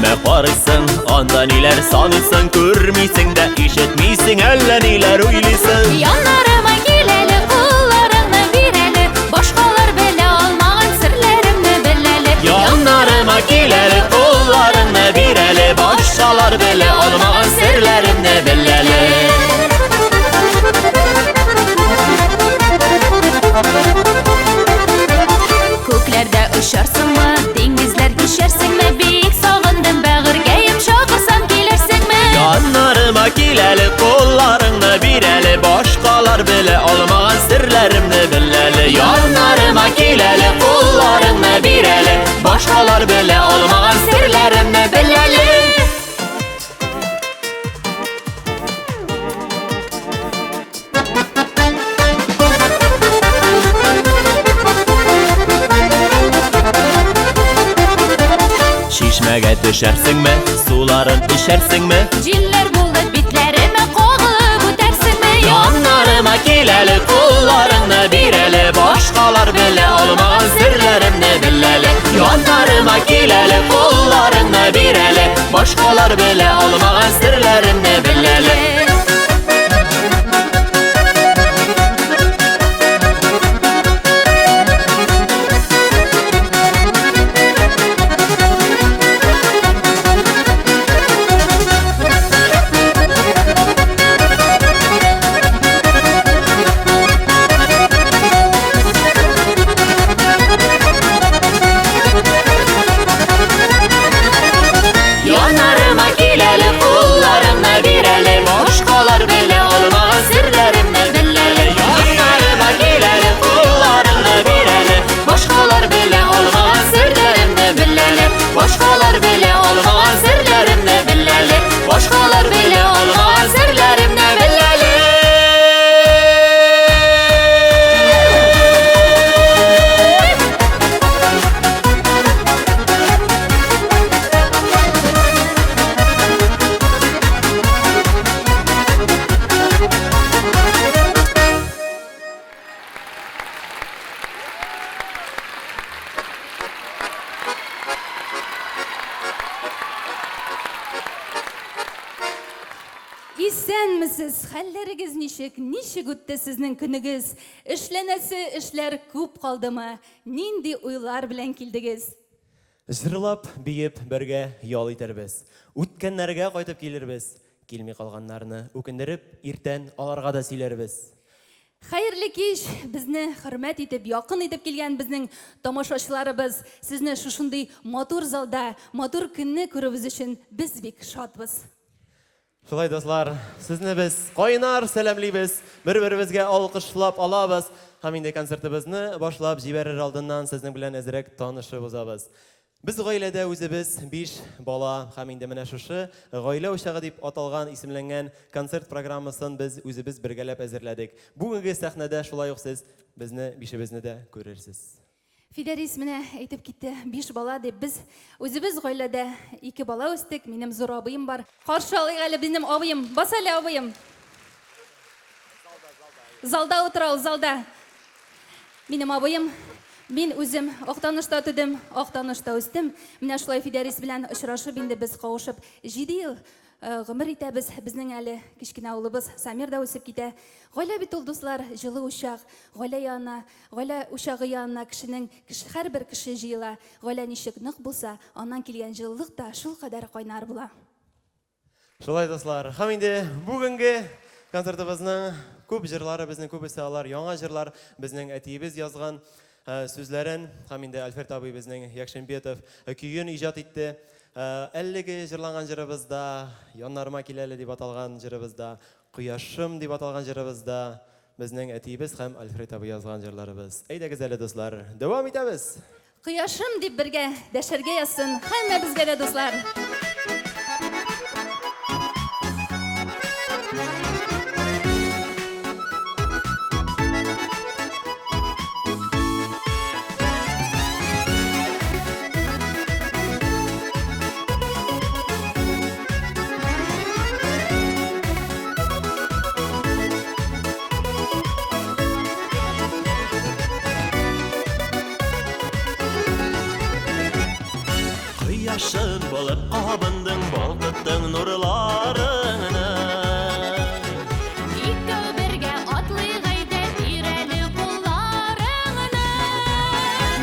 Күзләремә карыйсың, анда ниләр саныйсың, күрмисең дә ишетмисең, әллә ниләр уйлыйсың. Яннарыма кил әле, кулларыңны бир әле, башкалар белә алмаган серләремне бел әле. Яннарыма кил әле, кулларыңны бир әле, башкалар белә алмаган серләремне бел әле. Күкләрдә очарсыңмы, диңгезләр кичәрсеңме, бик сагындым бәгырькәем, чакырсам килерсеңме? Яннарыма кил әле, кулларыңны бир әле, башкалар белә алмаган серләремне бел әле. Яннарыма кил әле, кулларыңны бир әле, башкалар белә алмаган серләремне бел әле. Чишмәгә төшәрсеңме, суларын эчәрсеңме? Җилләр булып битләремә кагылып үтәрсеңме? Яннарыма кил әле, кулларыңны бир әле, башкалар белә алмаган серләремне бел әле. Яннарыма кил әле, кулларыңны бир әле, башкалар белә алмаган серләремне бел әле. Яннарыма кил әле, кулларыңны бир әле, башкалар белә алмаган серләремне бел әле. Яннарыма кил әле, кулларыңны бир әле, башкалар белә алмаган серләремне бел әле. Башкалар белә алмаган серләремне бел әле. Башкалар белә алмаган серләремне бел әле. Исәнмесез, хәлләрегез ничек? Ничек үтте сезнең көнегез? Эшләнәсе эшләр күп калдымы? Нинди уйлар белән килдегез? Җырлап, биеп, бергә ял итәрбез. Үткәннәргә кайтып килербез. Килми калганнарны үкендереп, иртән аларга да сөйләрбез. Хәерле кич, безне хөрмәт итеп, якын итеп килгән безнең тамашачыларыбыз. Сезне шушындый матур залда, матур көнне күрүебез өчен без бик шатбыз. Шулай, дуслар, сезне без кайнар сәламлибез, бер-беребезгә алкышлап алабыз һәм инде концертыбызны башлап җибәрер алдыннан сезнең белән әзрәк танышып узабыз. Без гаиләдә үзебез 5 бала һәм инде менә шушы гаилә учагы дип аталган, исемләнгән концерт программасын без үзебез бергәләп әзерләдек. Бүгенге сәхнәдә шулай ук сез безне бишебезне дә күрерсез. Фидәрис менә әйтеп китте, 5 бала дип. Без үзебез гаиләдә 2 бала үстек, минем зур абыем бар. Каршы алыйк әле минем абыем. Бас әле, абыем. Залда утыра ул, залда. Минем абыем, мин үзем Актанышта тудым, Актанышта үстем. Менә шулай Фидәрис белән очрашып инде без кавышып 7 ел гомер итәбез. Безнең әле кечкенә улыбыз Самир да үсеп китә. Гаилә бит ул, дуслар, җылы учак. Гаилә янына, гаилә учагы янына кешенең, кеше, һәрбер кеше җыела. Гаилә ничек нык булса, аннан килгән җылылык та шулкадәр кайнар була. Шулай, дуслар, һәм инде бүгенге концертыбызның күп җырлары, безнең күбесе алар яңа җырлар, безнең әтиебез язган сүзләрен һәм инде Альфред абый безнең Якшембетов көен иҗат итте. Әлеге җырланган җырыбызда, Яннарыма кил әле дип аталган җырыбызда, Кояшым дип аталган җырыбызда безнең әтиебез һәм Альфред абый язган җырларыбыз. Әйдәгез әле, дуслар, дәвам итәбез. Кояшым дип бергә дәшәргә язсын һәммәбезгә дә, дуслар. Кояшым Булып кабындың, балкыттың нурларыңны. Икәү бергә атлыйк әйдә, бир әле кулларыңны.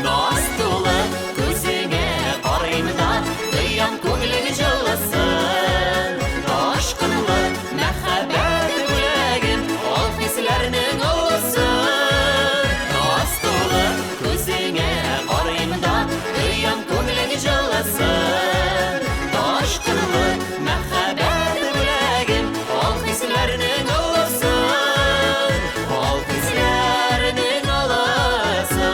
Наз тулы күзеңә карыйм да, тоям күңелең җылысын. Ташкынлы мәхәббәт бүләгем, ал хисләрнең олысын. Наз тулы күзеңә карыйм да, тоям күңелең җылысын. Ташкынлы мәхәббәт бүләгем, ал хисләрнең олысын. Ал хисләрнең олысын.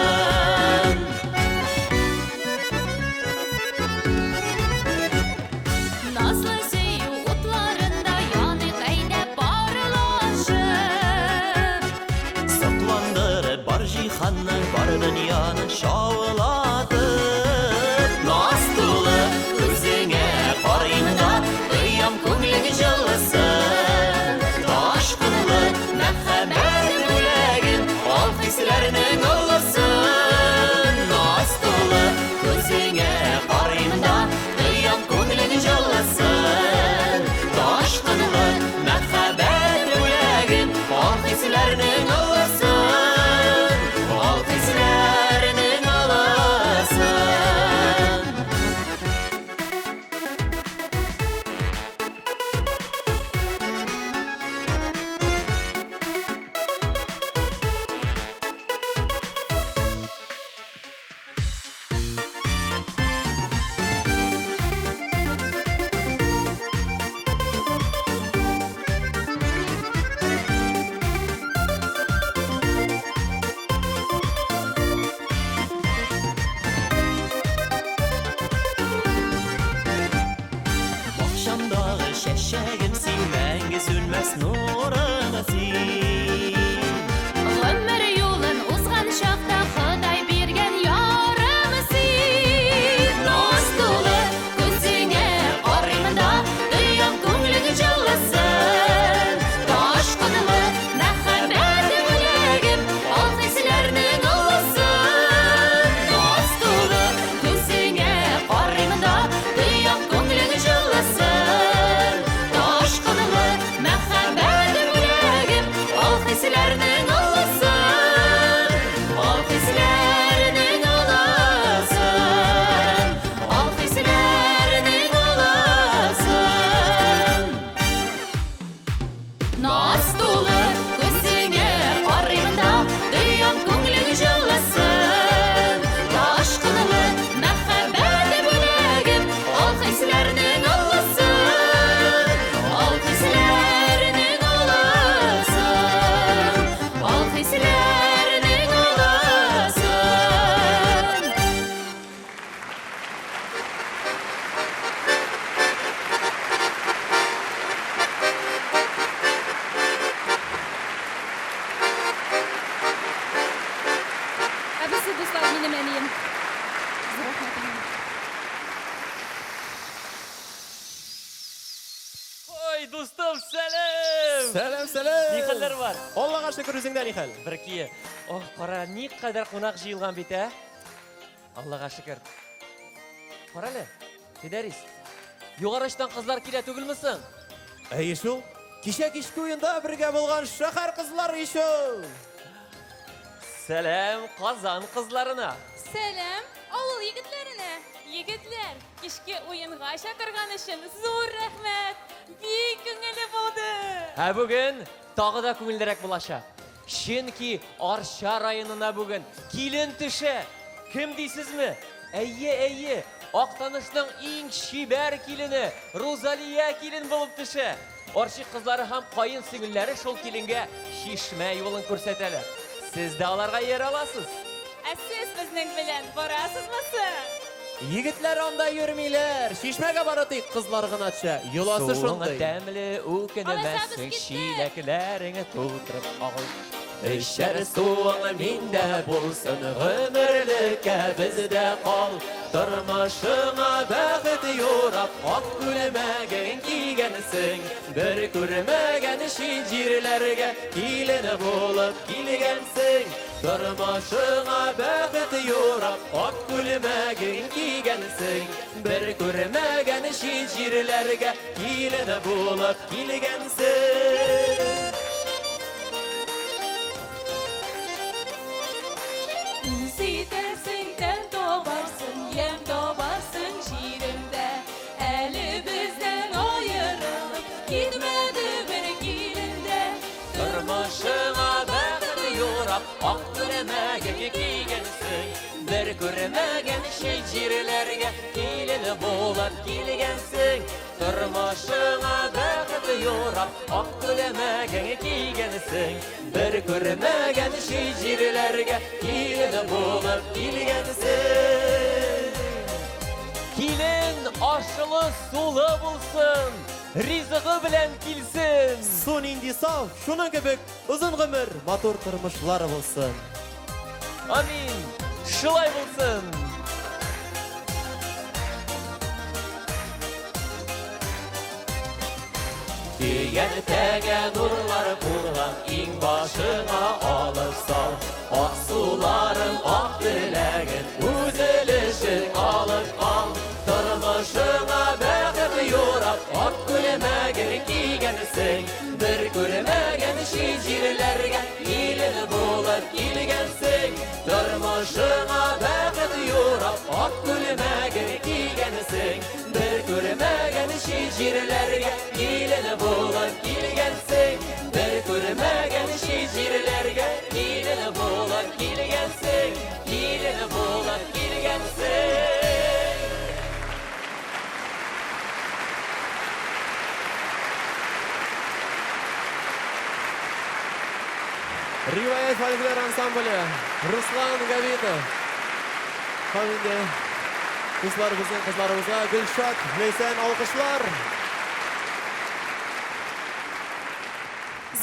Назлы сөю утларында яныйк әйдә парлашып. Сокландырып бар җиһанны, бар дөньяны шаулатып. Наз тулы күзеңә карыйм да, тоям күңелең җылысын. Ташкынлы мәхәббәт бүләген, ал хисләрнең олысын. Наз тулы күзеңә карыйм да, тоям күңелең җылысын. Ташкынлы мәхәббәт бүләген, ал хисләрнең олысын. Ал хисләрнең олысын. Бакчамдагы чәчәгем син, мәңге сүнмәс нурың син. Гомер юлын узган чакта Ходай биргән ярым син. Наз тулы күзеңә карыйм да, тоям күңелең җылысын. Ташкынлы мәхәббәт бүләгем, ал хисләрнең олысын. Наз тулы күзеңә карыйм да, тоям күңелең җылысын. Ташкынлы мәхәббәт бүләгем, ал хисләрнең олысын. Ал хисләрнең олысын. Ал хисләрнең олысын. Наз тулы күзеңә карыйм да, тоям күңелең җылысын. Ташкынлы мәхәббәт бүләгем, ал хисләрнең олысын. Ал хисләрнең олысын. Ал хисләрнең олысын. Ә бусы, дуслар, минем әнием. Зур рәхмәт, әнием. Ой, дустым, сәлам! Сәлам, сәлам! Ни хәлләр бар? Аллага шөкер, үзеңдә ни хәл? Беркие. Ох, кара, ни кадәр кунак җыелган бит, ә? Аллага шөкер. Кара әле, Фидәрис. Югары очтан кызлар килә түгелме соң? Әйе шул. Кичә кичке уенда бергә булган шәһәр кызлары ич ул. Сәлам Казан кызларына. Сәлам авыл егетләренә. Егетләр, кичке уенга чакырган өчен зур рәхмәт. Бик күңелле булды. Ә бүген тагы да күңеллерәк булачак. Чөнки Арча районына бүген килен төшә. Кем дисезме? Әйе, әйе, Актанышның иң чибәр килене Рузалия килен булып төшә. Арча кызлары һәм каен сеңелләре шул киленгә чишмә юлын күрсәтәләр. Сез дә аларга иярә аласыз. Ә сез безнең белән барасызмы соң? Егетләр анда йөрмиләр. Чишмәгә бары тик кызлар гына төшә. Йоласы Суың шундый. тәмле Алайса үкенмәссең, без киттек. чиләкләреңә тутырып ал. Эчәр суың миндә булсын, гомерлеккә бездә кал. Тормышыңа бәхет юрап, ак күлмәгең кигәнсең. Бер күрмәгән чит җирләргә килен булып килгәнсең. Тормышыңа бәхет юрап, ак күлмәгең кигәнсең. Бер күрмәгән чит җирләргә килен булып килгәнсең. Үз итәрсең, тәм табарсың, ямь табарсың җиремдә. Әле бездән аерылып китмәде бер килен дә. Тормышыңа бәхет юрап, ак күлмәгең кигәнсең. Бер күрмәгән чит җирләргә килен булып килгәнсең. Тормышыңа бәхет юрап, ак күлмәгең кигәнсең. Бер күрмәгән чит җирләргә килен булып килгәнсең. Килен ашлы сулы булсын, ризыгы белән килсен. Су нинди саф, шуның кебек озын гомер, матур тормышлар булсын. Амин. Шулай булсын. Көянтәгә нурлар кунган, иң башыңа алып сал. Ак суларың, ак теләген, үз өлешең алып кал. Тормышыңа бәхет юрап, ак күлмәгең кигәнсең. Бер күрмәгән чит җирләргә килен булып килгәнсең. Тормышыңа бәхет юрап, ак күлмәгең кигәнсең. Бер күрмәгән чит җирләргә килен булып килгәнсең. Бер күрмәгән чит җирләргә килен булып килгәнсең. Килен булып килгәнсең. Риваять фольклор ансамбле, Руслан Габитов. Һәм инде дуслар, безнең кызларыбызга Гөлшат, Ләйсән алкышлар.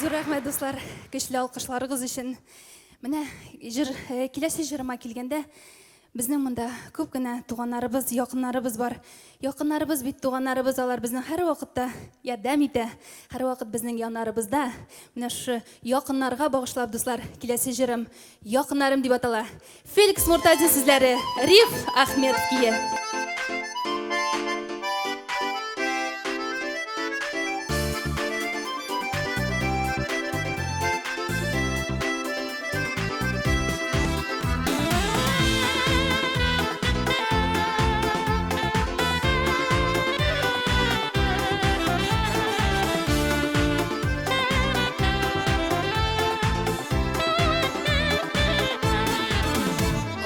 Зур рәхмәт, дуслар, көчле алкышларыгыз өчен. Менә җыр, киләсе җырыма килгәндә, безнең монда күп кенә туганнарыбыз, якыннарыбыз бар. Якыннарыбыз бит туганнарыбыз, алар безнең һәр вакытта ярдәм итә, һәр вакыт безнең яннарыбызда. Менә шушы якыннарга багышлап, дуслар, киләсе җырым Якыннарым дип атала. Феликс Муртазин сүзләре, Риф Ахмедов көе.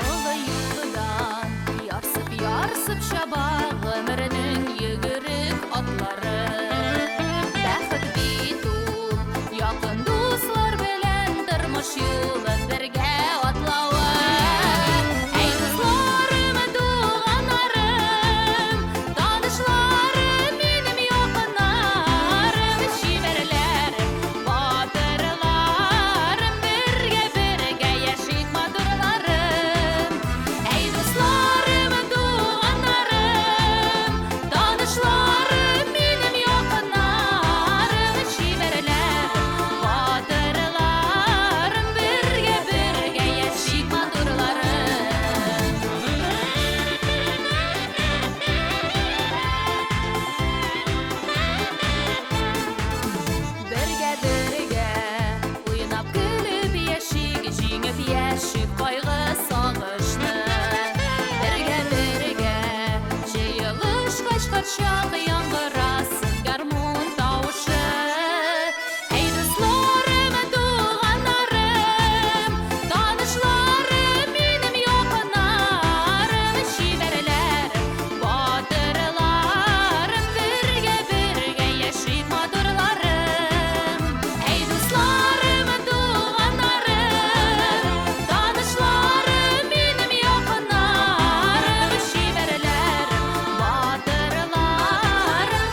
Олы юлдан ярсып-ярсып чаба гомернең йөгерек атлары. Бәхет бит ул, якын дуслар белән тормыш юлын бергә атлавы. Әй, дусларым, туганнарым, танышларым, минем якыннарым, чибәрләрем, батырларым, бергә-бергә яшик матурларым. Әй, дусларым, туганнарым, танышларым, минем якыннарым, чибәрләрем, батырларым, бергә-бергә яшик матурларым. Бергә-бергә уйнап көлеп яшик, җиңеп яшик кайгы сагышны. Бергә-бергә җыелышкач һәрчак яңгырасын гармун тавышы. Әй, дусларым, туганнарым, танышларым, минем якыннарым, чибәрләрем, батырларым, бергә-бергә яшик матурларым. Әй, дусларым, туганнарым, танышларым, минем якыннарым, чибәрләрем, батырларым,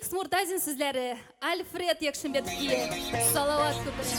Феликс Муртазин сүзләре, Альфред Якшимбетов көе, Салават күпере.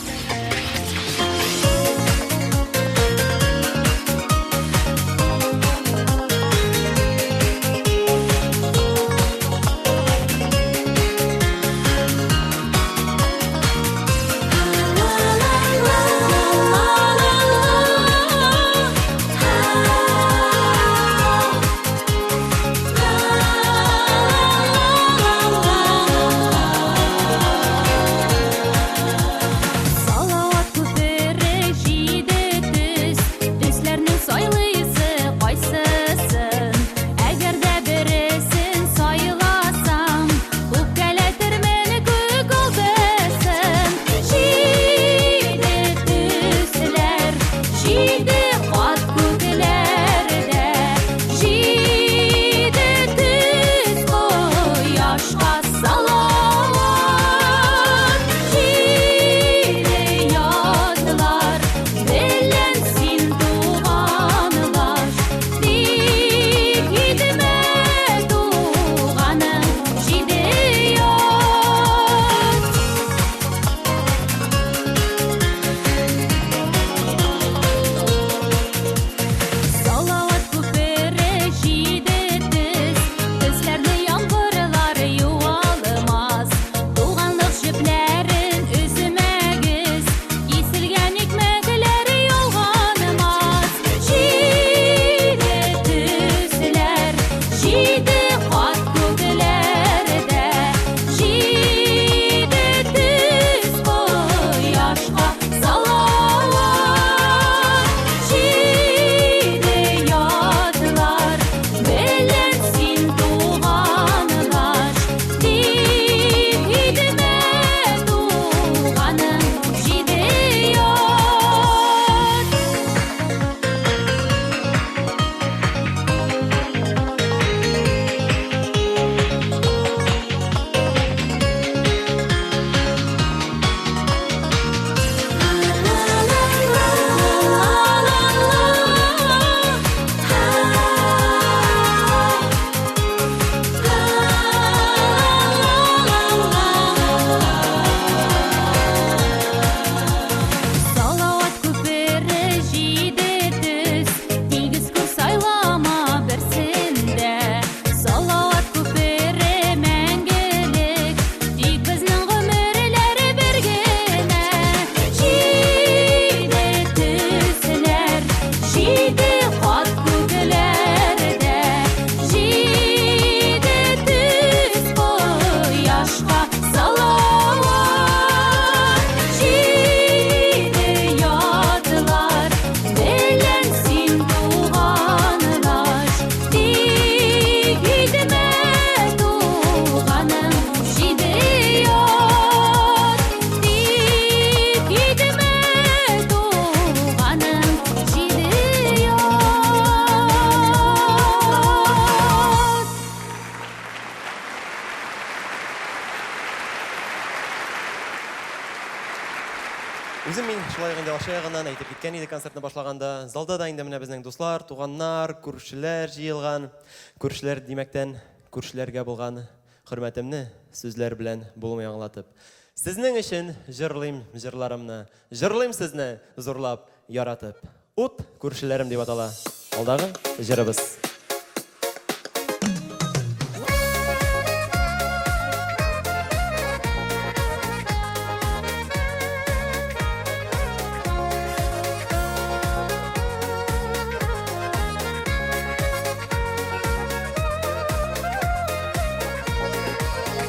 Салават күпере җиде төс, төсләрнең сайлыйсы кайсысын? Әгәр дә бересен сайласаң, үпкәләтермен күк алтысын. Җиде төсләр, җиде кат күкләрдә, җиде төс кояшка салават. Җиде ятлар белән син туганлаш, тик итмә туганың җиде ят. Салават күпере җиде төс, төсләрне яңгырлар юалмас. Туганлык җепләрен өзмәгез, киселгән икмәкләр ялганмас. Җиде төсләр, җиде кат күкләрдә, җиде төс кояшка салават. Җиде ятлар белән син туганлаш, тик итмә туганың җиде ят. Салават күпере җиде төс, тигез күр сайлама берсен дә. Салават күпере мәңгелек, тик безнең гомерләр бер генә. Җиде төсләр, җиде кат күкләрдә, җиде төс кояшка салават. Җиде ятлар белән син туганлаш, тик итмә туганың җиде ят. Тик итмә туганың җиде ят. Үзем мин шулай ук инде Арча ягыннан әйтеп киткән иде концертны башлаганда. Залда да инде менә безнең дуслар, туганнар, күршеләр җыелган. Күршеләр димәктән, күршеләргә булган хөрмәтемне сүзләр белән булмый аңлатып. Сезнең өчен җырлыйм җырларымны. Җырлыйм сезне зурлап, яратып. Ут күршеләрем дип атала алдагы җырыбыз.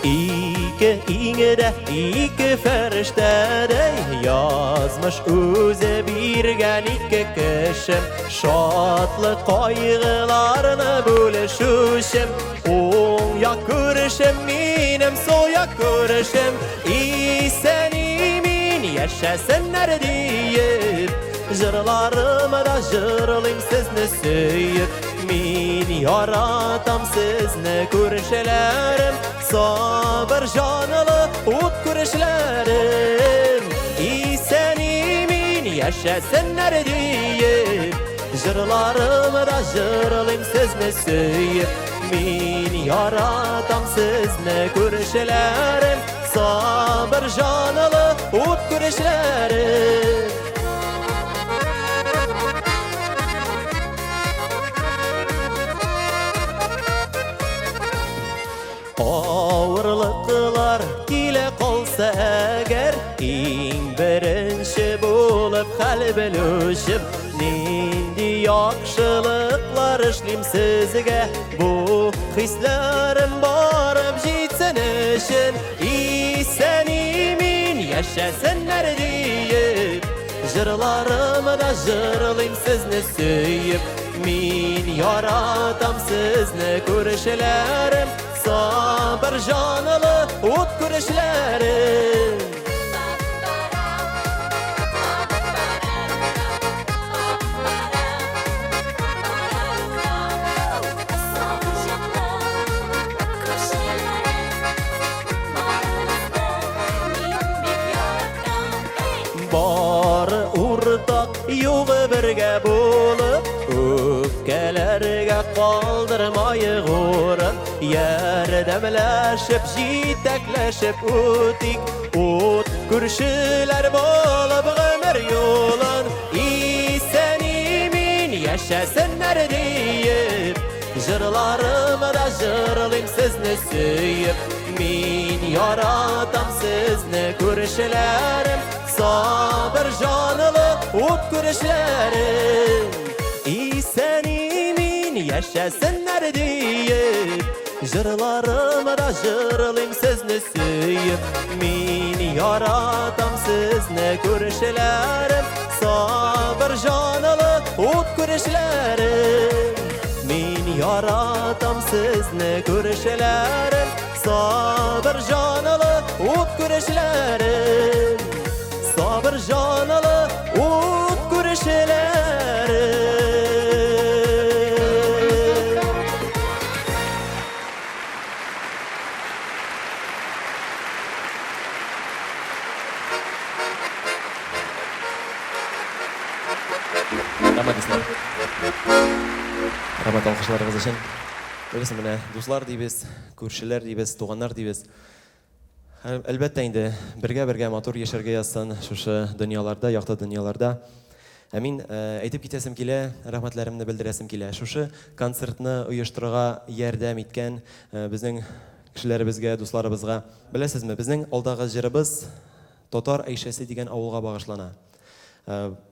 Ике иңедә ике фәрештәдәй язмыш үзе биргән ике кешем. Шатлык кайгыларны бүлешүчем, уң як күрешем минем, сул як күрешем. Исән имин яшәсеннәр диеп, җырларымда да җырлыйм сезне сөеп. Мин яратам сезне, күршеләрем, сабыр җанлы ут күршеләрем. Исән имин яшәсеннәр диеп, җырларымда да җырлыйм сезне сөеп. Мин яратам сезне, күршеләрем, сабыр җанлы ут күршеләрем. Авырлыклар килә калса әгәр, иң беренче булып хәл белүчем, нинди яхшылыклар эшлим сезгә, бу хисләрем барып җитсен өчен, исән имин яшәсеннәр диеп, җырларымда җырлыйм сезне сөеп. Мин яратам сезне, күршеләрем, сабыр җанлы ут күршеләрем. Бары уртак, югы бергә булып, үпкәләргә калдырмайык урын. Ярдәмләшеп, җитәкләшеп үтик, ут күршеләр булып гомер юлын. Исән имин яшәсеннәр диеп, җырларымда җырлыйм сезне сөеп. Мин яратам сезне, күршеләрем, сабыр җанлы ут күршеләрем. Исән имин яшәсеннәр диеп, җырларымда җырлыйм сезне сөеп. Мин яратам сезне, күршеләрем, сабыр җанлы ут күршеләрем. Мин яратам сезне, күршеләрем, сабыр җанлы ут күршеләрем. Сабыр җанлы ут күршеләрем. Рәхмәт, дуслар. Рәхмәт алкышларыгыз өчен. Беләсең, менә дуслар дибез, күршеләр дибез, туганнар дибез. Һәм әлбәттә инде бергә-бергә матур яшәргә язсын шушы дөньяларда, якты дөньяларда. Ә мин әйтеп китәсем килә, рәхмәтләремне белдерәсем килә. Шушы концертны оештырырга ярдәм иткән безнең кешеләребезгә, дусларыбызга. Беләсезме, безнең алдагы җырыбыз Татар Әйшәсе дигән авылга багышлана.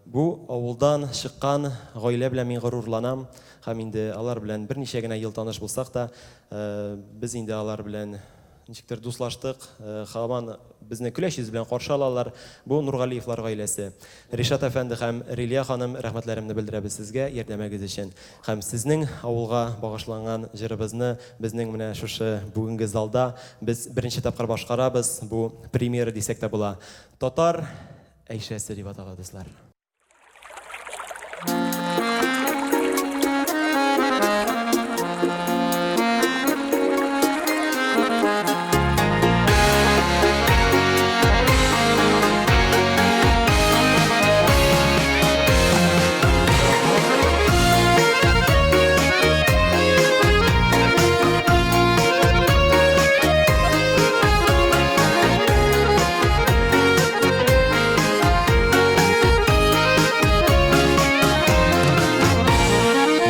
Бу авылдан чыккан гаилә белән мин горурланам һәм инде алар белән берничә генә ел таныш булсак та, без инде алар белән ничектер дуслаштык, һаман безне көләч йөз белән каршы алалар. Бу Нургалиевлар гаиләсе. Ришат әфәнде һәм Рилия ханым, рәхмәтләремне белдерәбез сезгә ярдәмегез өчен. Һәм сезнең авылга багышланган җырыбызны безнең менә шушы бүгенге залда без беренче тапкыр башкарабыз. Бу премьера дисәк тә була. Татар Әйшәсе дип атала, дуслар.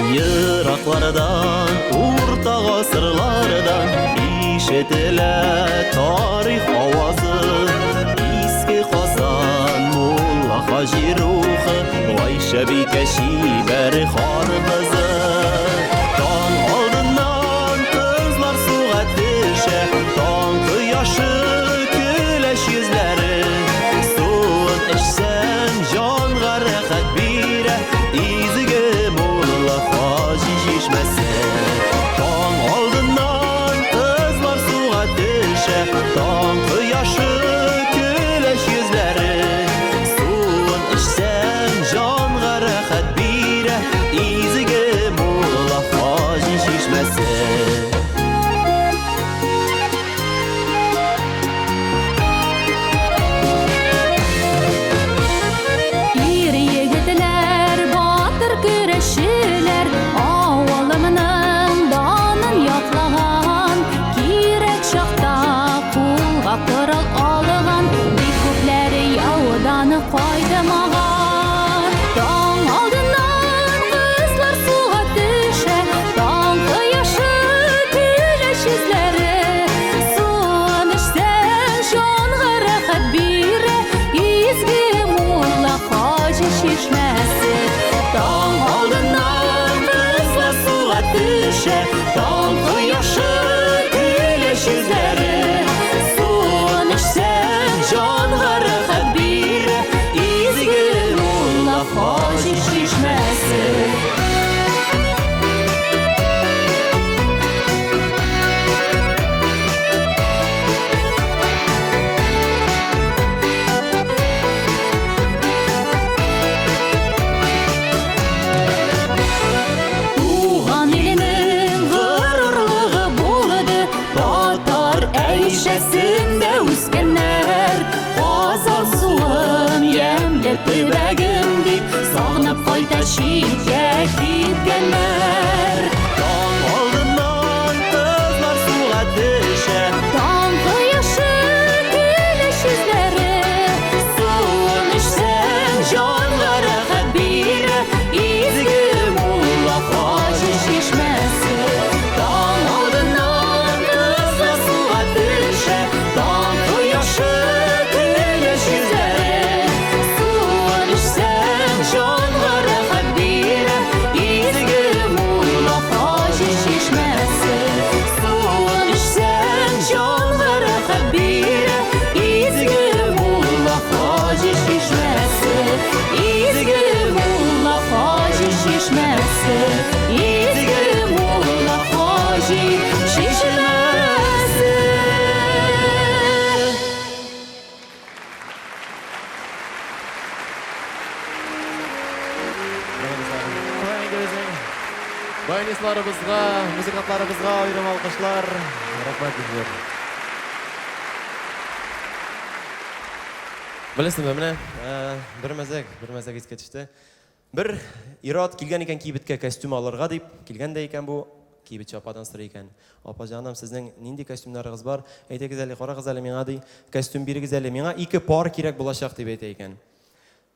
Ераклардан, урта гасырлардан ишетелә тарих авазы. Иске Казан, Мулла Хаҗи рухы, Гайшә бикә чибәр хан кызы. Таң алдыннан кызлар суга төшә, таң кояшы көләч йөзләре. Суын эчсәң, җанга рәхәт бирә, изге Мулла Хаҗи чишмәсе. Таң алдыннан кызлар суга төшә, таң кояшы көләч йөзләре. Суын эчсәң, җанга рәхәт бирә, читкә киткәннәр. Таң алдыннан кызлар суга төшә. Таң кояшы көләч йөзләре, суын эчсәң җанга рәхәт бирә, изге мулла хаҗи чишмәсе. Таң алдыннан кызлар суга төшә, таң кояшы көләч йөзләре, суын эчсәң җанга рәхәт бирә, изге мулла хаҗи чишмәсе. Суын эчсәң җанга рәхәт бирә, изге мулла хаҗи чишмәсе. Изге мулла хаҗи чишмәсе. Изге мулла хаҗи чишмәсе. Шулай инде безнең баянистларыбызга, музыкантларыбызга аерым алкышлар. Рәхмәт бик. Беләсеңме, менә бер мәзәк, бер мәзәк искә төште. Бер ир-ат килгән икән кибеткә костюм алырга дип, килгән дә икән бу, кибетче ападан сорый икән. Апа җаным, сезнең нинди костюмнарыгыз бар? Әйтегез әле, карагыз әле миңа ди, костюм бирегез әле, миңа ике пар кирәк булачак дип әйтә икән.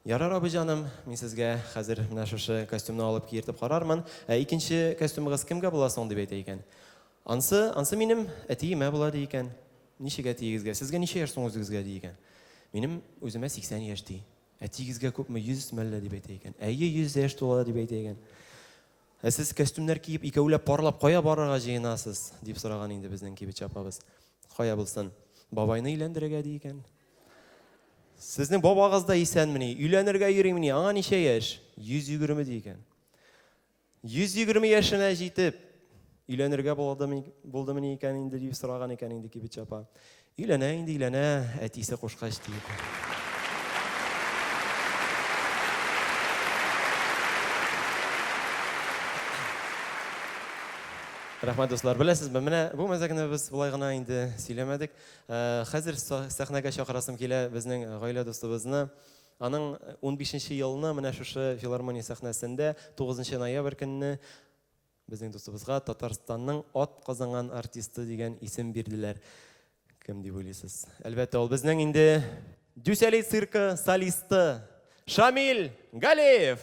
Ярар, абый җаным, мин сезгә хәзер менә шушы костюмны алып киертеп карармын. Ә икенче костюмыгыз кемгә була соң дип әйтә икән. Ансы, ансы минем әтиемә була ди икән. Ничек әтиегезгә? Сезгә ничә яшь соң үзегезгә ди икән. Минем үземә 80 яшь ди. Әтиегезгә күпме? 100 мәллә дип әйтә икән. Әйе, 100 яшь тула дип әйтә икән. Ә сез костюмнар киеп икәүләп парлап кая барырга җыенасыз? Дип сораган инде безнең кибетче апабыз. Кая булсын? Бабайны өйләндерергә ди икән. Сезнең бабагыз да исәнмени? Өйләнергә йөримени? Аңа ничә яшь? 120 ди икән. 120 яшенә җитеп, өйләнергә булдымыни икән инде дип сораган икән инде кибетче апа. Өйләнә инде, өйләнә, әтисе кушкач ди икән. Рәхмәт, дуслар. Беләсезме, менә бу мәзәкне без болай гына инде сөйләмәдек. Хәзер сәхнәгә чакырасым килә безнең гаилә дустыбызны. Аның 15 елны менә шушы филармония сәхнәсендә 9 ноябрь көнне безнең дустыбызга Татарстанның ат казанган артисты дигән исем бирделәр. Кем дип уйлыйсыз? Әлбәттә, ул безнең инде Дюсяли циркы солисты Шамил Галиев.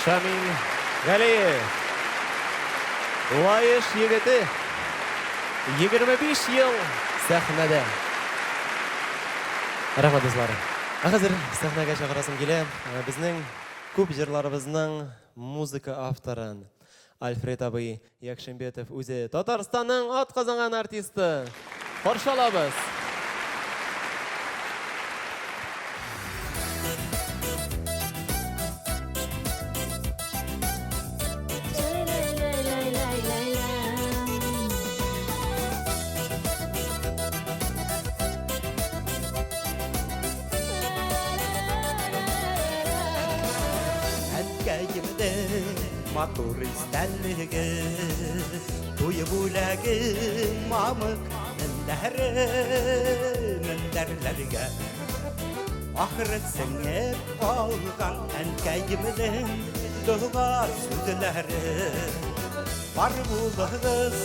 Шамил Галиев. Лаеш егете. 25 ел сәхнәдә. Рәхмәт, дуслар. Ә хәзер сәхнәгә чакырасым килә безнең күп җырларыбызның музыка авторын Альфред абый Якшимбетов үзе Татарстанның атказанган артисты. Каршы алабыз. Әткәемнең матур истәлеге, Туй бүләге мамык мендәре, мендәрләргә. Ахыры сеңеп калган әнкәемнең дога сүзләре. Бар булыгыз,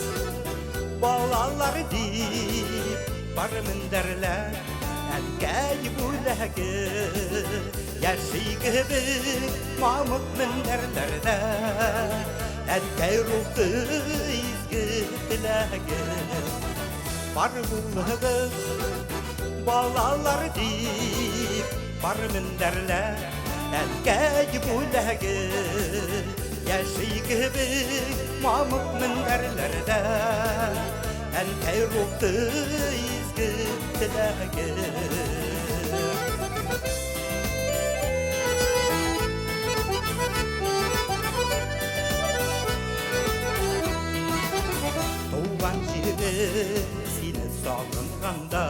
балалар дип, бар мендәрләр әнкәй бүләге. Яши кебек мамык мендәрләрдә әнкәй рухы изге теләге. Бар булыгыз, балалар дип, бар мендәрләр әнкәй бүләге. Яши кебек мамык мендәрләрдә әнкәй рухы изге теләге. Туган җирем, сине сагынганда,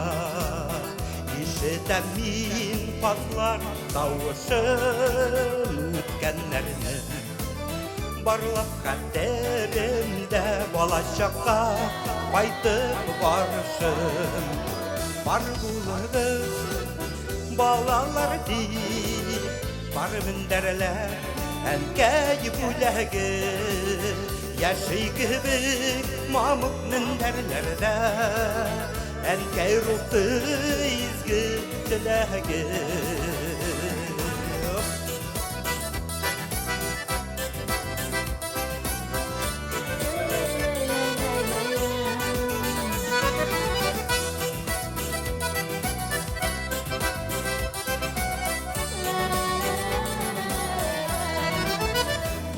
Ишетәм мин казлар тавышын үткәннәрне. Барлык хәтеремдә балачакка кайтып барышым. Бар булыгыз, балалар дип, бар мендәрләр әнкәй бүләге. Яши кебек мамык мендәрләрдә әнкәй рухы изге теләге.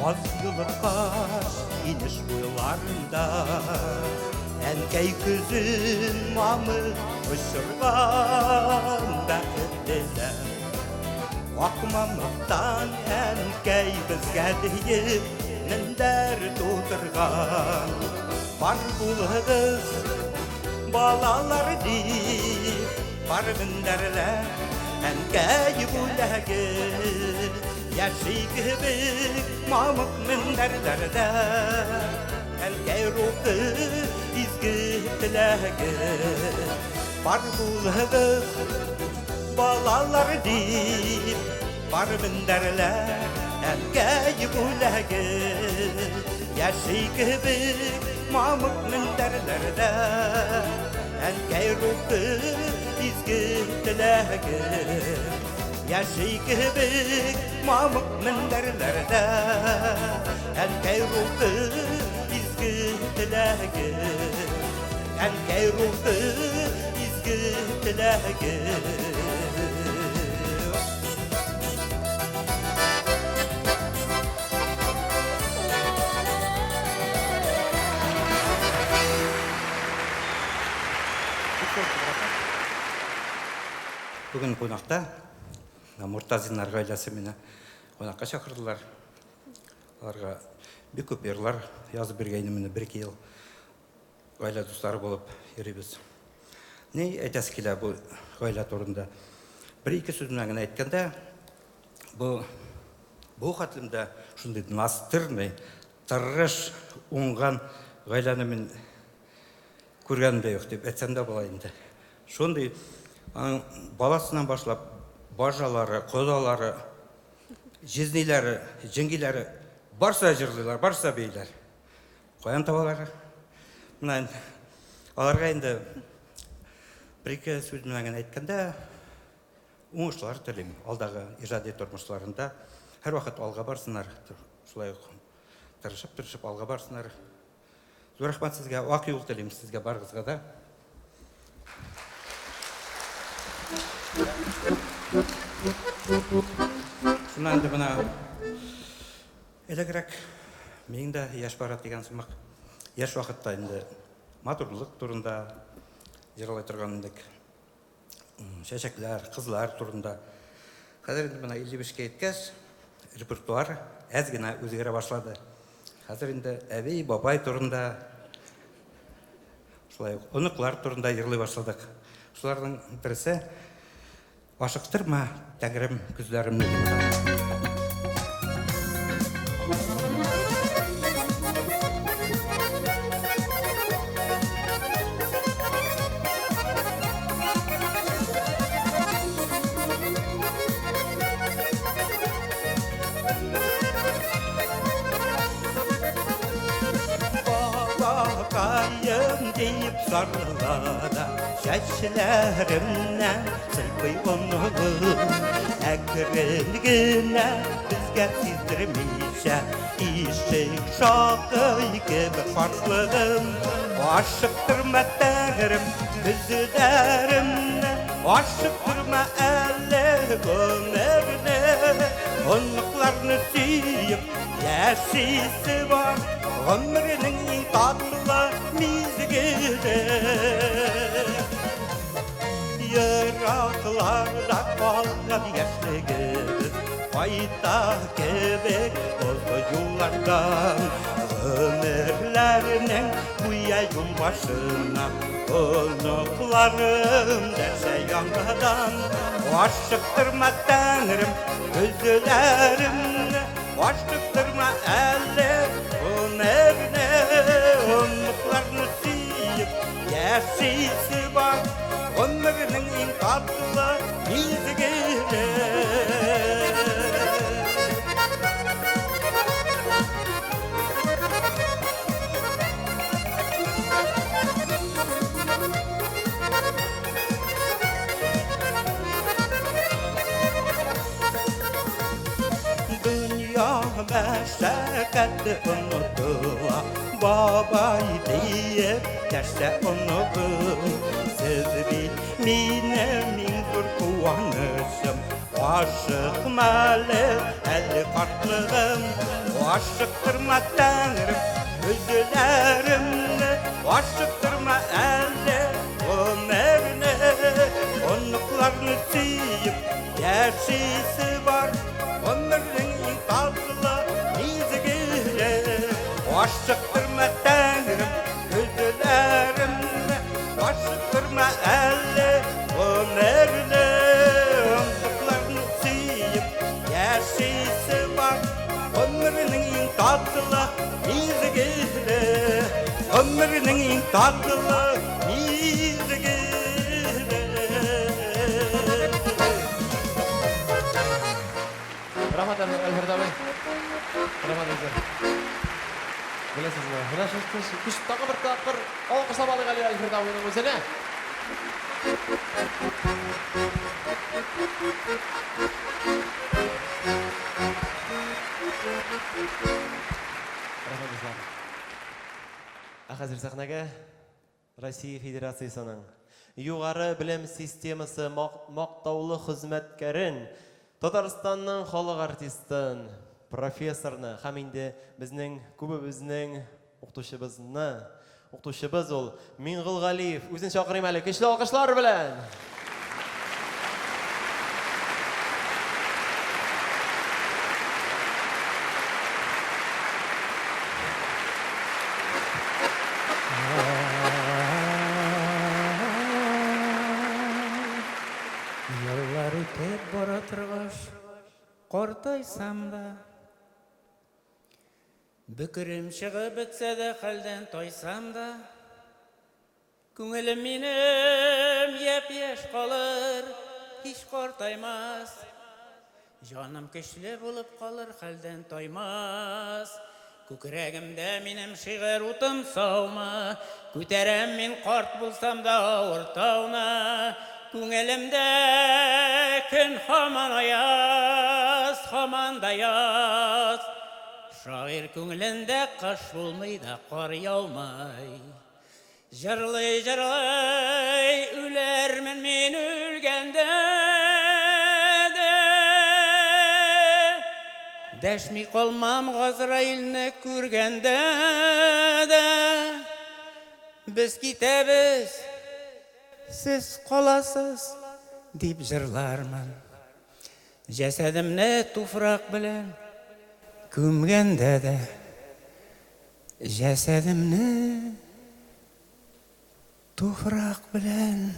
Каз йолыккач инеш буйларында Әнкәй көзен мамык очырган бәхет теләп. Ак мамыктан әнкәй безгә диеп мендәр тутырган. Бар булыгыз, балалар дип, бар мендәрләр әнкәй бүләге. Яши кебек мамык мендәрләрдә әнкәй рухы изге теләге. Бар булыгыз, балалар дип, бар мендәрләр әнкәй бүләге. Яши кебек мамык мендәрләрдә әнкәй рухы изге теләге. Яши кебек мамык мендәрләрдә әнкәй рухы изге теләге. Әнкәй рухы изге теләге. Бүген кунакта Муртазиннар гаиләсе мине кунакка чакырдылар. Аларга бик күп йырлар язып биргәйнем инде бер-ике ел. Гаилә дуслары булып йөрибез. Ни әйтәсе килә бу гаилә турында? Бер-ике сүз белән генә әйткәндә, бу бу хәтлем дә шундый настырный, тырыш, уңган гаиләне мин күргәнем дә юк дип әйтсәм дә була инде. Шундый аның баласыннан башлап бажалары, кодалары, җизниләре, җиңгиләре барсы да җырлыйлар, барсы да бииләр. Каян табалар? Менә инде аларга инде бер-ике сүз белән генә әйткәндә, уңышлар телим. Алдагы иҗади тормышларында һәрвакыт алга барсыннар. Шулай ук тырышып-тырышып алга барсыннар. Зур рәхмәт сезгә, ак юл телим сезгә барыгызга да. Шуннан инде менә элегрәк мин дә яшь бара дигән сымак. Яшь вакытта инде матурлык турында җырлай торган идек. Чәчәкләр, кызлар турында. Хәзер инде менә 55 кә җиткәч, репертуар әз генә үзгәрә башлады. Хәзер инде әби, бабай турында, шулай ук оныклар турында җырлый башладык. Шуларның берсе Ашыктырма, Тәңрем, көзләремне дип атала. Балакаем диеп сарыла да, чәчләремнән сыйпый оныгым. Әкрен генә безгә сиздермичә, ишек шакый кебек картлыгым. Ашыктырма, Тәңрем, көзләремне, ашыктырма әле гомерне. Оныкларны сөеп яшисе бар, гомернең иң татлы мизгеле. Еракларда калган яшьлегебез кайта кебек озын юллардан. Гомерләрнең гүя юл башына оныкларым дәшә яңадан. Ашыктырма, Тәңрем, көзләремне, ашыктырма әле гомерне. Оныкларны сөеп яшисе бар, гомернең иң татлы мизгеле. Дөнья мәшәкате онытыла, бабай диеп дәшсә оныгым. Сез бит минем иң зур куанычым, ашыкма әле, әле картлыгым. Ашыктырма, Тәңрем, көзләремне, ашыктырма әле гомерне. Оныкларны сөеп яшисе бар, гомернең иң татлы мизгеле. Ашыктырма, Тәңрем, көзләремне, ашыктырма әле гомерне. Оныкларны сөеп яшисе бар, гомернең иң татлы мизгеле. Гомернең иң татлы мизгеле. Рәхмәт, Альфред абый. Рәхмәт сезгә. Беләсезме, менә шул көч, көч тагы бер тапкыр алкышлап алыйк әле Альфред абыйның үзенә. Рәхмәт, дуслар. Ә хәзер сәхнәгә Россия Федерациясенең югары белем системасы мактаулы хезмәткәрен, Татарстанның халык артистын, профессорны һәм инде безнең күбебезнең укытучыбызны, укытучыбыз ул Миңгол Галиев, үзен чакырыйм әле, көчле алкышлар белән! Еллар үтеп бара торгач, картайсам да, Бөкерем чыгып бетсә дә, хәлдән тайсам да, Күңелем минем япь-яшь калыр, һич картаймас. Җаным көчле булып калыр, хәлдән таймас. Күкрәгемдә минем шигырь утым саумы, Күтәрәм мин карт булсам да авыр тауны. Күңелемдә көн һаман аяз, һаман да яз. Шагыйрь күңелендә кыш булмый да кар яумый. Җырлый-җырлый үләрмен мин үлгәндә дә. Дәшми калмам Газраилне күргәндә дә. Без китәбез, сез каласыз, дип җырлармын. Җәсәдемне туфрак белән күмгәндә дә. Җәсәдемне туфрак белән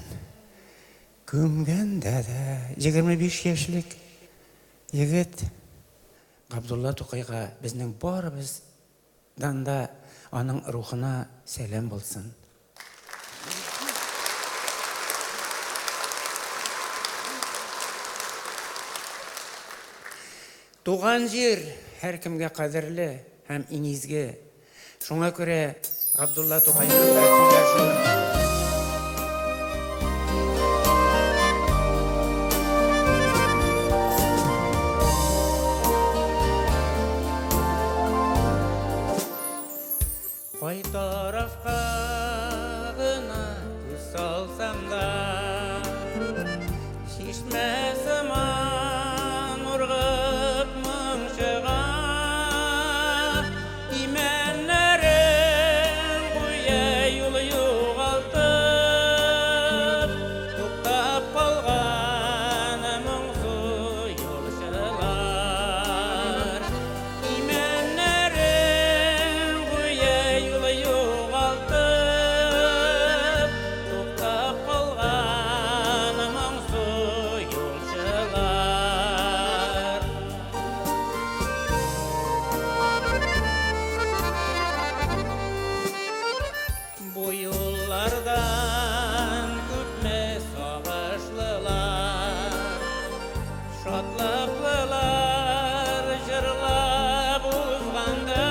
күмгәндә дә. 25 яшьлек егет Габдулла Тукайга безнең барыбыздан да аның рухына сәлам булсын. Туган җир һәркемгә кадерле һәм иң изге. Шуңа күрә Габдулла Тукайның да сүзләр шул. Кай тарафка гына күз салсам да, Чишмә сыман ургып моң чыга. Имәннәрең гүя юл югалтып, Туктап калган моңсу юлчылар. Имәннәрең гүя юл югалтып, Туктап калган моңсу юлчылар. Бу юллардан күпме сагышлылар, Шатлыклылар җырлап узгандыр.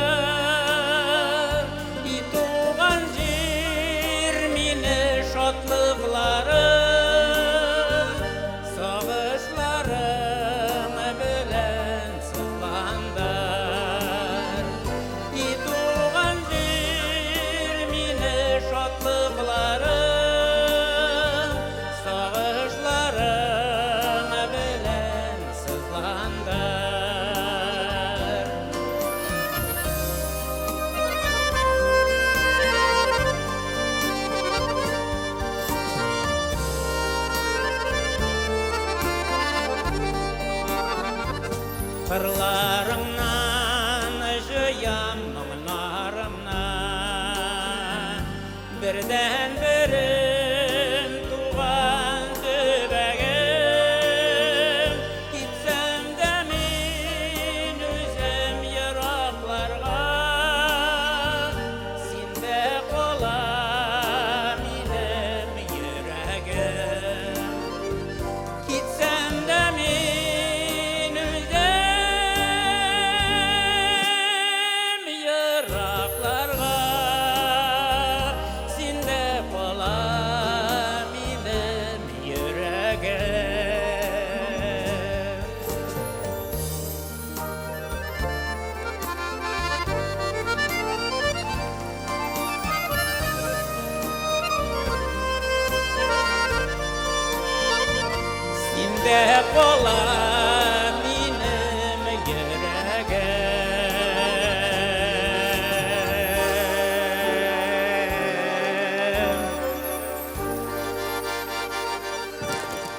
И туган җир, мине шатлыкларың, Сагышларың белән сызландыр. И туган җир, мине шатлыкларың, Сагышларың белән сызландыр. Кырларыңнан җыям моңнарымны, Бердәнберем туган төбәгем. Китсәм дә мин үзем еракларга, Синдә кала минем йөрәгем. Китсәм дә мин үзем еракларга, Синдә кала минем йөрәгем. Синдә кала минем йөрәгем.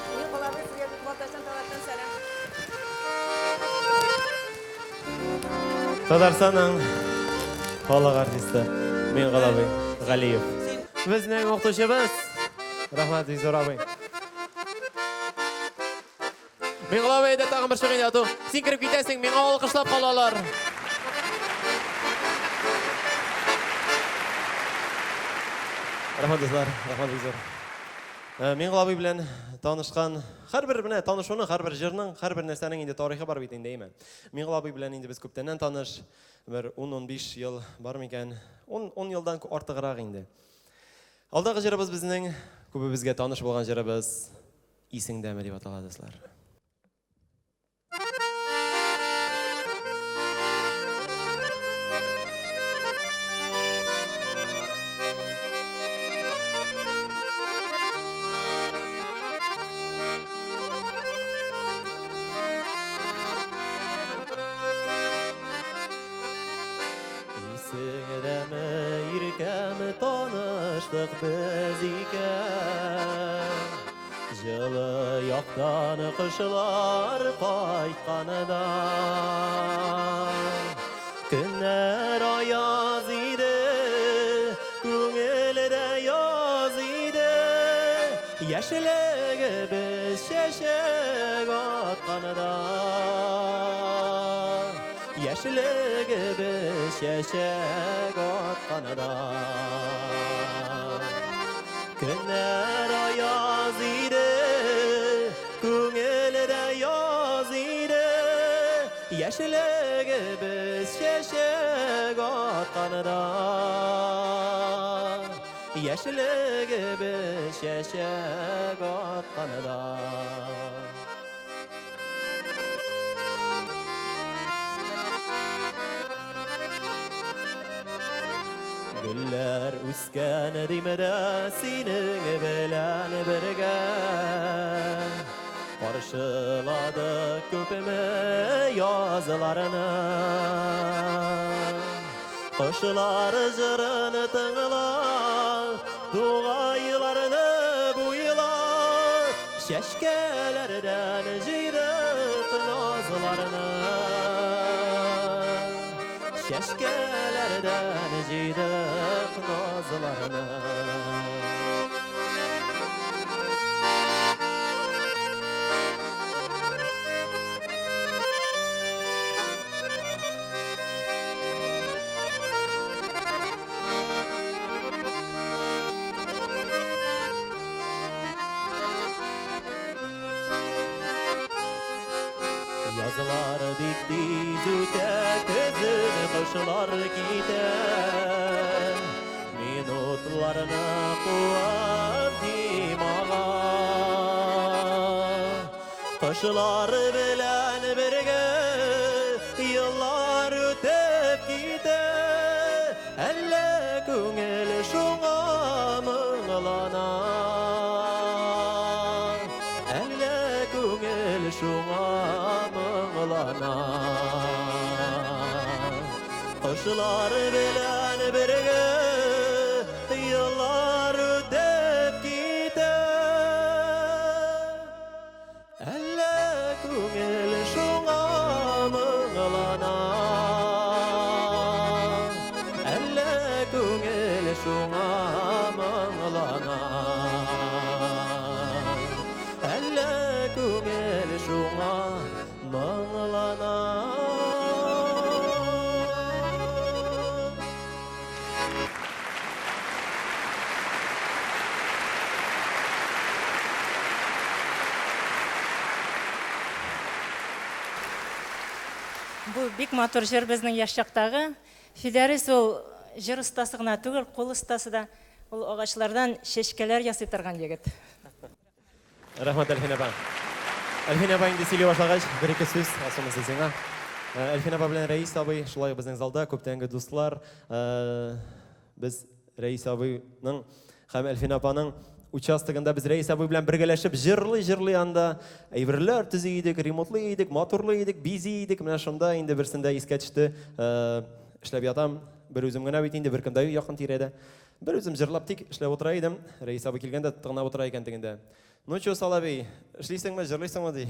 Мин абый, сезгә Балтачтан Талаттан сәлам. Татарстанның халык артисты Миңгол абый Галиев. Безнең укытучыбыз. Рәхмәт, бик зур абый. Миңгол абый, әйдә тагын бер чыгын яту. Син кереп китәсең, миңа алкышлап калалар. Рәхмәт, дуслар, рәхмәт бик зур. Миңгол абый белән танышкан һәрбер менә танышуның, һәрбер җырның, һәрбер нәрсәнең инде тарихы бар бит инде, әйме? Миңгол абый белән инде без күптәннән таныш. Бер 10-15 ел бар микән? 10 10 елдан артыграк инде. Алдагы җырыбыз безнең күбебезгә таныш булган җырыбыз Исеңдәме дип атала, дуслар. Исеңдәме, иркәм, таныштык без икән. Җылы яктан кышлар кайтканда. Көннәр аяз иде, күңелдә яз иде. Яшьлегебез чәчәк атканда. Яшьлегебез чәчәк атканда. Көннәр аяз иде, күңелдә яз иде. Яшьлегебез чәчәк атканда. Яшьлегебез чәчәк атканда. Гөлләр үскән димедә синең белән бергә. Каршыладык күпме язларны. Кошлар җырын тыңлап, тугайларны буйлап, чәчкәләрдән җыйдык назларны. Чәчкәләрдән җыйдык назларны. Язлар бик тиз үтә, көзен кышлар китә. Минутларны куам димага. Кышлар белән бергә еллар үтеп китә. Әллә күңел шуңа моңлана. Әллә күңел шуңа моңлана. Кышлар белән бергә еллар үтеп китә. Әллә күңел шуңа моңлана. Әллә күңел шуңа моңлана. Әллә күңел шуңа моңлана. Бу бик матур җыр безнең яшь чактагы. Фидәрис ул җыр остасы гына түгел, кул остасы да. Ул агачлардан чәчкәләр ясый торган егет. Рәхмәт, Әлфинә апа. Әлфинә апа инде сөйли башлагач, бер-ике сүз, асылмысы сиңа. Әлфинә апа белән Рәис абый шулай ук безнең залда күптәнге дуслар. Без Рәис абыйның һәм Әлфинә апаның участогында без Рәис абый белән бергәләшеп җырлый-җырлый анда әйберләр төзи идек, ремонтлый идек, матурлый идек, бизи идек. Менә шунда инде берсендә искә төште. Эшләп ятам, бер үзем генә бит инде, беркем дә юк якын тирәдә. Бер үзем җырлап тик эшләп утыра идем. Рәис абый килгәндә тыңлап утыра икән тегендә. Ну чё, Салаби, эшлисеңме, җырлыйсыңмы ди.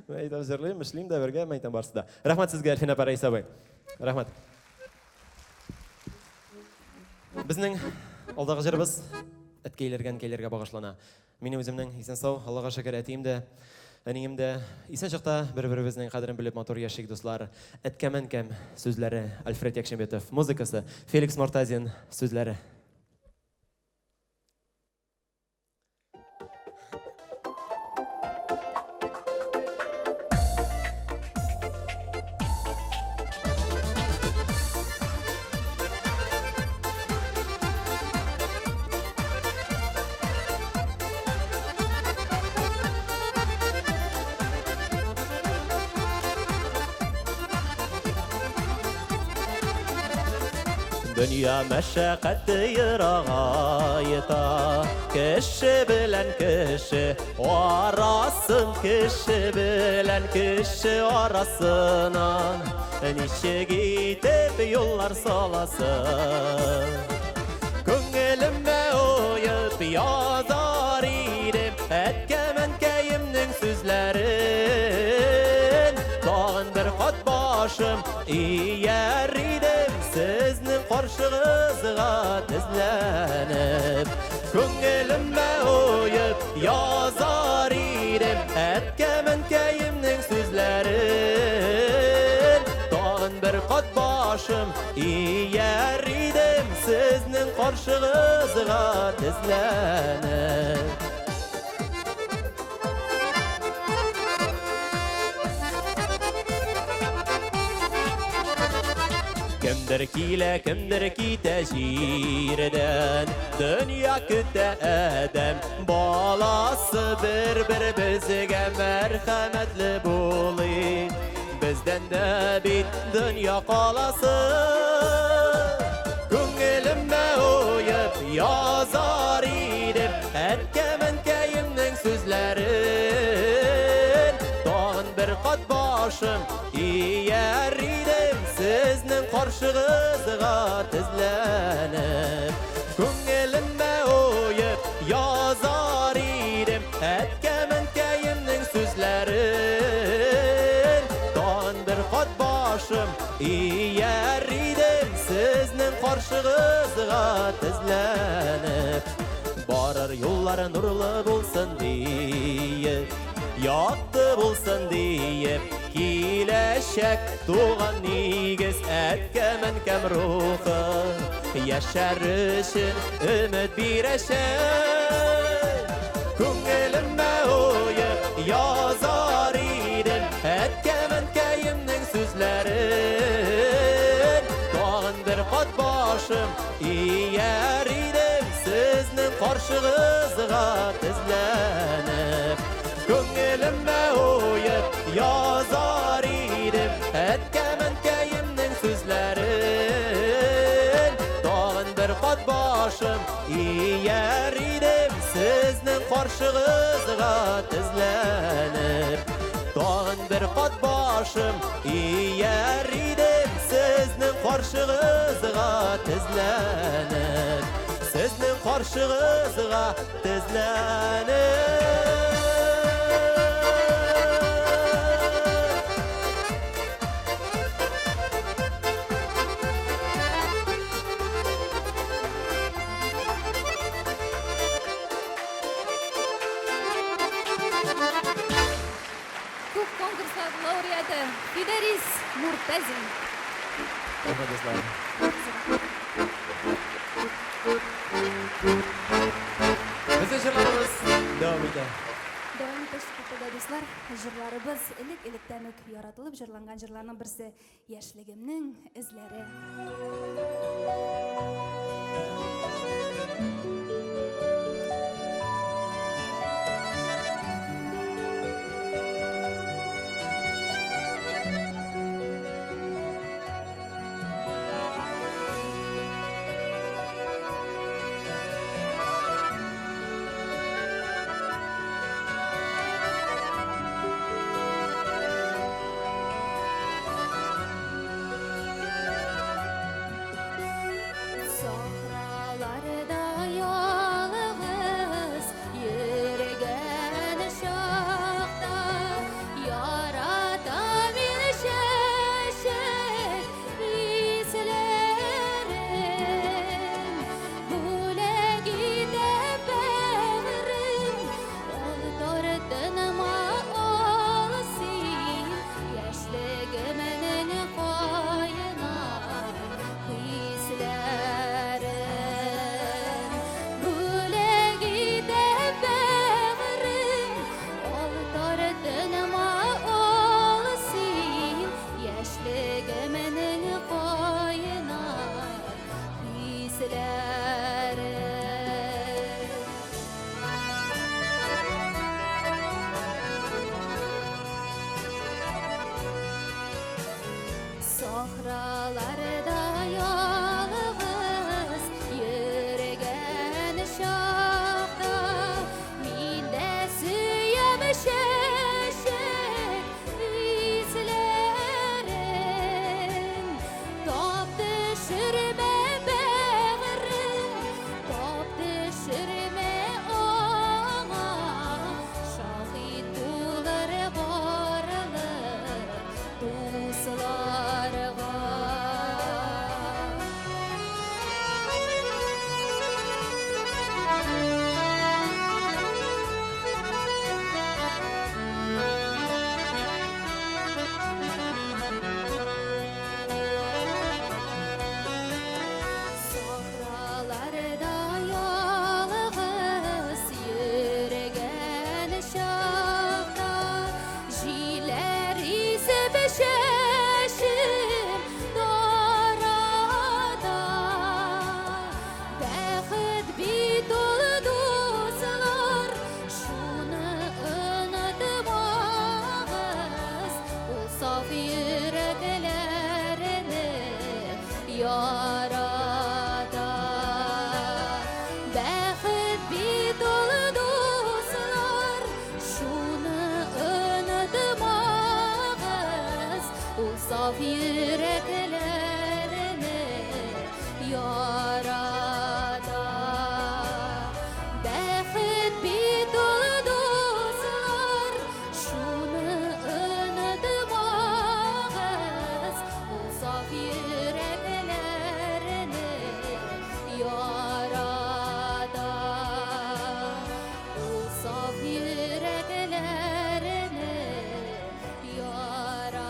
Мин әйтәм, җырлыйм, эшлим дә бергә, мин әйтәм барысы да. Рәхмәт сезгә, Әлфинә апа, Рәис абый. Рәхмәт. Безнең алдагы җырыбыз әткәйләргә, әнкәйләргә багышлана. Минем үземнең исән сау, Аллага шөкер, әтием дә, әнием дә исән чакта бер-беребезнең кадерен белеп матур яшик, дуслар. Әткәм, әнкәм сүзләре Альфред Якшимбетов, музыкасы Феликс Мортазин сүзләре. Дөнья мәшәкате ерагайта, кеше белән кеше арасын, кеше белән кеше арасынан. Ничек итеп юллар саласың? Күңелемә уеп язар идем әткәм-әнкәемнең сүзләрен. Тагын бер кат башым ияр идем сезнең каршыгызга тезләнеп. Күңелемә уеп язар идем әткәм-әнкәемнең сүзләрен. Тагын бер кат башым ияр идем сезнең каршыгызга тезләнеп. Кемдер килә, кемдер китә җирдән, дөнья көтә адәм баласы. Бер-беребезгә мәрхәмәтле булыйк, бездән дә бит дөнья каласы. Күңелемә уеп язар идем әткәм-әнкәемнең сүзләрен. Тагын бер кат башым ияр идем сезнең каршыгызга тезләнеп. Күңелемә уеп язар идем әткәм-әнкәемнең сүзләрен. Тагын бер кат башым ияр идем сезнең каршыгызга тезләнеп. Барыр юллары нурлы булсын диеп, якты булсын диеп, киләчәк туган нигез әткәм-әнкәм рухы яшәр өчен өмет бирәчәк. Күңелемә уеп язар идем әткәм-әнкәемнең сүзләрен. Тагын бер кат башым ияр идем сезнең каршыгызга тезләнеп. Күңелемә уеп язар идем әткәм-әнкәемнең сүзләрен. Тагын бер кат башым ияр идем сезнең каршыгызга тезләнеп. Тагын бер кат башым ияр идем сезнең каршыгызга тезләнеп. Сезнең каршыгызга тезләнеп. Күп конкурслар лауреаты Фидәрис Муртазин. Рәхмәт, дуслар. Безнең җырларыбыз дәвам итә. Дәвам итә шикелле, дуслар. Җырларыбыз элек-электән үк яратылып җырланган җырларның берсе Яшьлегемнең эзләре. ярата. Бәхет бит ул, дуслар, шуны онытмагыз, ул саф йөрәкләрне ярата. Ул саф йөрәкләрне ярата.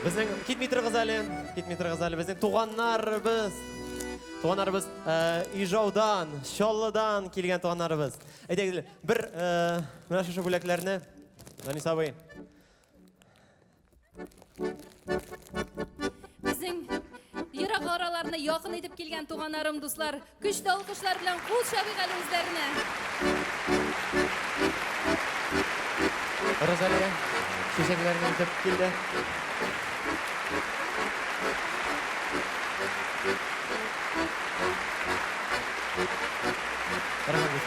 Безнең китми торыгыз әле, китми торыгыз әле. Безнең туганнарыбыз, туганнарыбыз Ижаудан, Чаллыдан килгән туганнарыбыз. Әйдәгез, бер менә шушы бүләкләрне Данис абый. Безнең ерак араларны якын итеп килгән туганнарым, дуслар, көчле алкышлар белән кул чабыйк әле үзләренә. Розалия чәчәкләрне илтеп килде. Рәхмәт.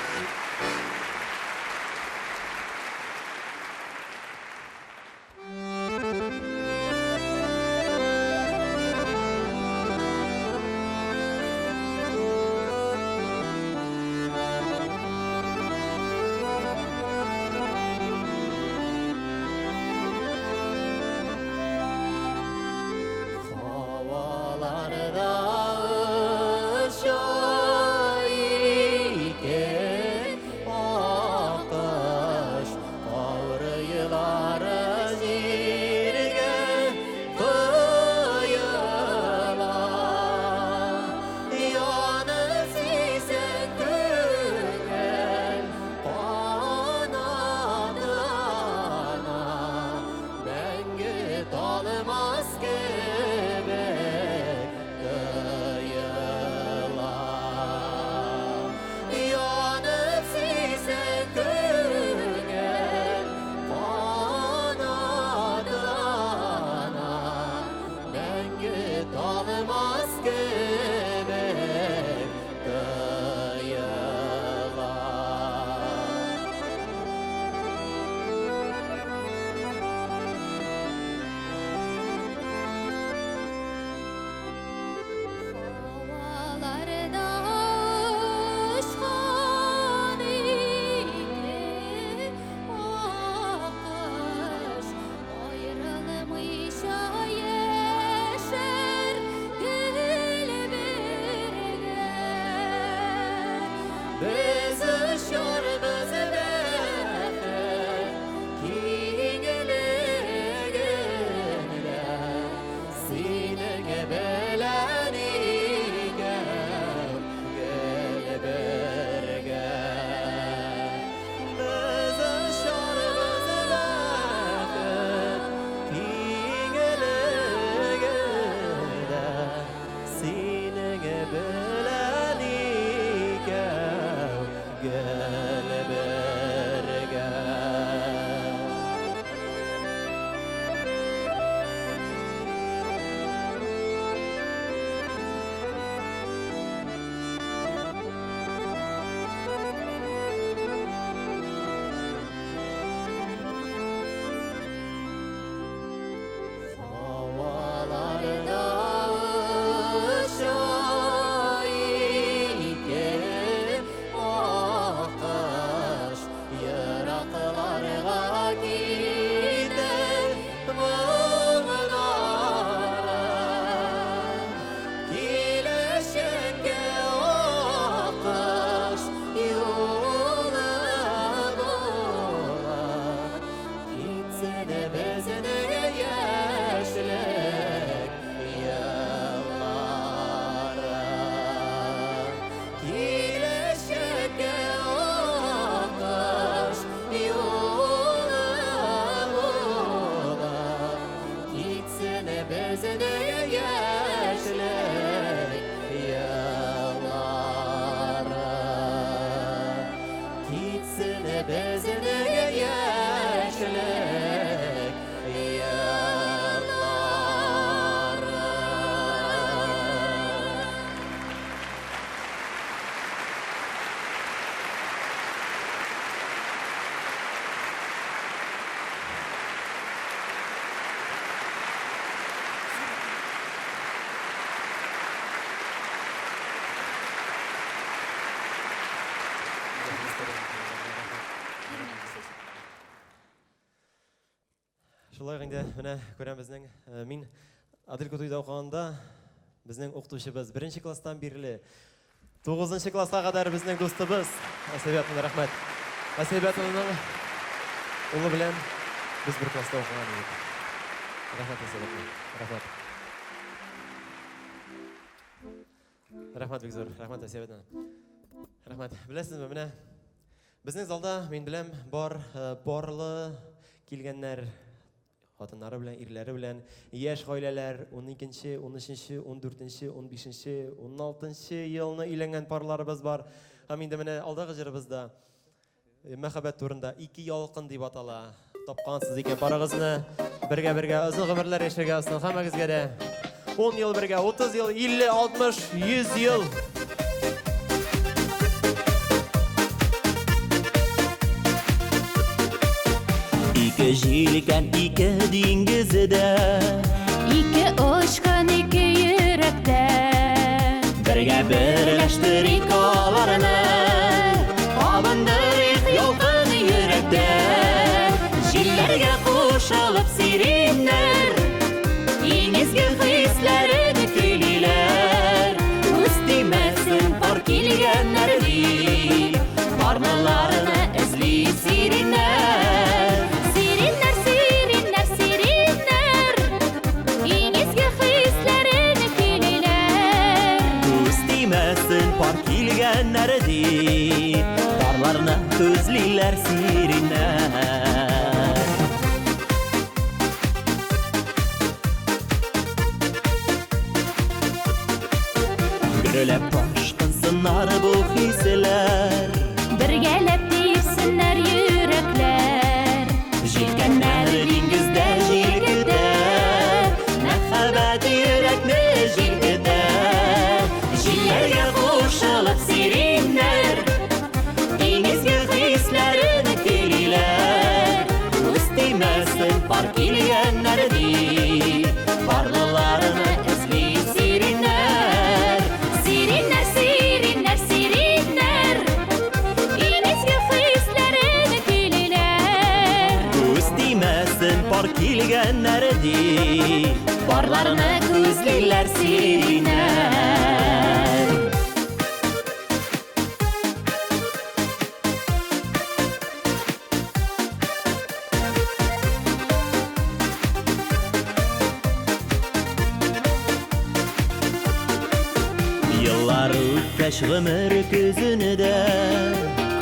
Шулай ук инде менә күрәм безнең э, мин Адель Кутуйда укыганда безнең укытучыбыз беренче класстан бирле тугызынчы класска кадәр безнең дустыбыз Асәбиятовна рәхмәт. Асәбиятовнаның улы белән без бер класста укыган идек. Рәхмәт Асәбиятовна. Рәхмәт. Рәхмәт бик зур. Рәхмәт Асәбиятовна. Рәхмәт. Беләсезме, менә безнең залда мин беләм бар э, парлы килгәннәр Хатыннары белән, ирләре белән, яшь гаиләләр, уникенче, унөченче, ундүртенче, унбишенче, уналтынчы елны өйләнгән парларыбыз бар. Һәм инде менә алдагы җырыбызда э, мәхәббәт турында Ике ялкын дип атала. Тапкансыз икән парыгызны. Бергә-бергә озын гомерләр яшәргә язсын һәммәгезгә дә. 10 ел бергә, 30 ел, 50, 60, 100 ел. Ике җилкән, ике диңгездә. Ике очкын, ике йөрәктә. Бергә берләштерик аларны. Кабындырыйк ялкын йөрәктә. Җилләргә кушылып сиреннәр. Иң изге хисләрен көйлиләр. Күз тимәсен пар килгәннәр дип. Парлыларны эзли сиреннәр. Сиреннәр, сиреннәр, сиреннәр. Иң изге хисләрен көйлиләр. Күз тимәсен пар килгәннәр дип. Парларны күзлиләр сиреннәр. Гөрләп ташкынсыннар бу хисләр. Бергәләп типсеннәр йөрәкләр. Җилкәннәр диңгездә җилкетә. Мәхәббәт йөрәкне җилкетә. Җилләргә кушылып сиреннәр. Иң изге хисләрен көйлиләр. Күз тимәсен пар килгәннәр дип. Парлыларны эзли сиреннәр. Сиреннәр, сиреннәр, сиреннәр. Иң изге хисләрен көйлиләр. Күз тимәсен пар килгәннәр дип. Парларны күзлиләр сиреннәр. Еллар үткәч гомер көзендә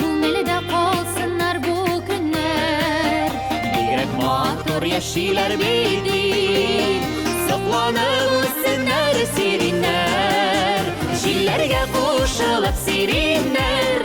Күңелдә калсыннар бу көннәр. Бигрәк матур яшиләр бит дип Сокланып үссеннәр сиреннәр. Җилләргә кушылып сиреннәр.